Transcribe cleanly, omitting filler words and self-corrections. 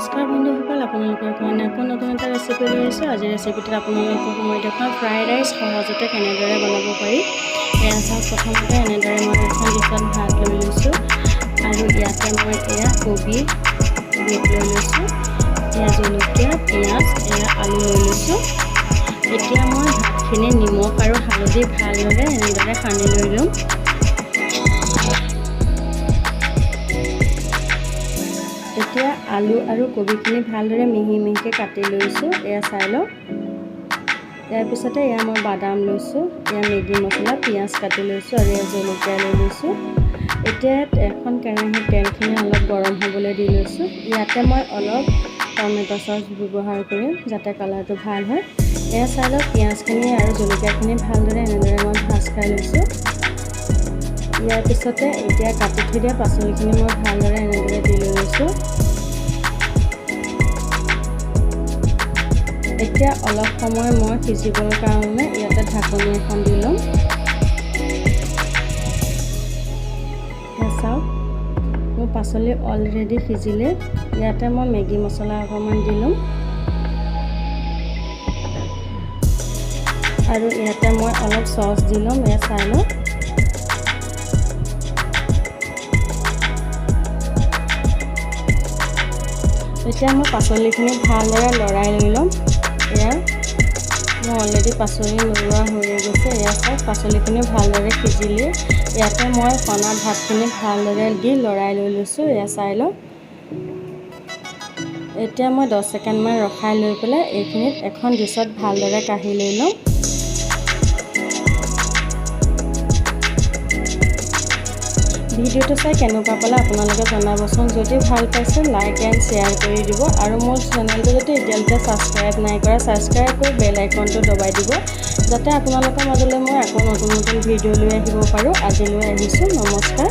নমস্কাৰ বন্ধুসকল, আপোনালোকৰ কাৰণে আকৌ নতুন এটা ৰেচিপি লৈ আহিছোঁ। আজিৰ ৰেচিপিটোত আপোনালোকক মই দেখুৱাম ফ্ৰাইড ৰাইচ সহজতে কেনেদৰে বনাব পাৰি। এয়া চাওক, প্ৰথমতে এনেদৰে মই এখন ডিছত ভাত লৈ লৈছোঁ আৰু ইয়াতে মই এয়া কবি বিট লৈ লৈছোঁ, এয়া জলকীয়া, পিঁয়াজ, এয়া আলু লৈ লৈছোঁ। এতিয়া মই ভাতখিনি নিমখ আৰু হালধি ভালদৰে এনেদৰে সানি লৈ ল'ম। এতিয়া আলু আৰু কবিখিনি ভালদৰে মিহি মিহিকৈ কাটি লৈছোঁ, এয়া চাই লওক। ইয়াৰ পিছতে এয়া মই বাদাম লৈছোঁ, এয়া মেগী মছলা, পিঁয়াজ কাটি লৈছোঁ আৰু এয়া জলকীয়া লৈ লৈছোঁ। এতিয়া এখন কেৰাহীত তেলখিনি অলপ গৰম হ'বলৈ দি লৈছোঁ। ইয়াতে মই অলপ টমেট' চচ ব্যৱহাৰ কৰিম, যাতে কালাৰটো ভাল হয়। এয়া চাই লওক, পিঁয়াজখিনি আৰু জলকীয়াখিনি ভালদৰে এনেদৰে মই ভাজ খাই লৈছোঁ। ইয়াৰ পিছতে এতিয়া কাটি থৈ দিয়া পাচলিখিনি মই ভালদৰে এনেদৰে দি লৈ লৈছোঁ। এতিয়া অলপ সময় মই সিজিবৰ কাৰণে ইয়াতে ঢাকনি এখন দি ল'ম। চাওক, মোৰ পাচলি অলৰেডি সিজিলে। ইয়াতে মই মেগী মছলা অকণমান দি ল'ম আৰু ইয়াতে মই অলপ চচ দি ল'ম। এয়া চাই লওক। এতিয়া মই পাচলিখিনি ভালদৰে লৰাই লৈ ল'ম। এয়া মোৰ অলৰেডি পাচলি লৰোৱা হৈয়ে গৈছে। এয়া চাওক, পাচলিখিনি ভালদৰে সিজিলে। ইয়াতে মই সনা ভাতখিনি ভালদৰে দি লৰাই লৈ লৈছোঁ। এয়া চাই লওক। এতিয়া মই 10 ছেকেণ্ডমান ৰখাই লৈ পেলাই এইখিনিত এখন ডিছত ভালদৰে কাঢ়ি লৈ ল'ম। ভিডিঅ'টো চাই কেনেকুৱা পালে আপোনালোকে জনাবচোন। যদি ভাল পাইছে, লাইক এণ্ড শ্বেয়াৰ কৰি দিব আৰু মোৰ চেনেলটো যদি এতিয়ালৈকে ছাবস্ক্ৰাইব নাই কৰা, ছাবস্ক্ৰাইব কৰি বেল আইকনটো দবাই দিব, যাতে আপোনালোকৰ মাজলৈ মই আকৌ নতুন নতুন ভিডিঅ' লৈ আহিব পাৰোঁ। আজিলৈ আহিছোঁ, নমস্কাৰ।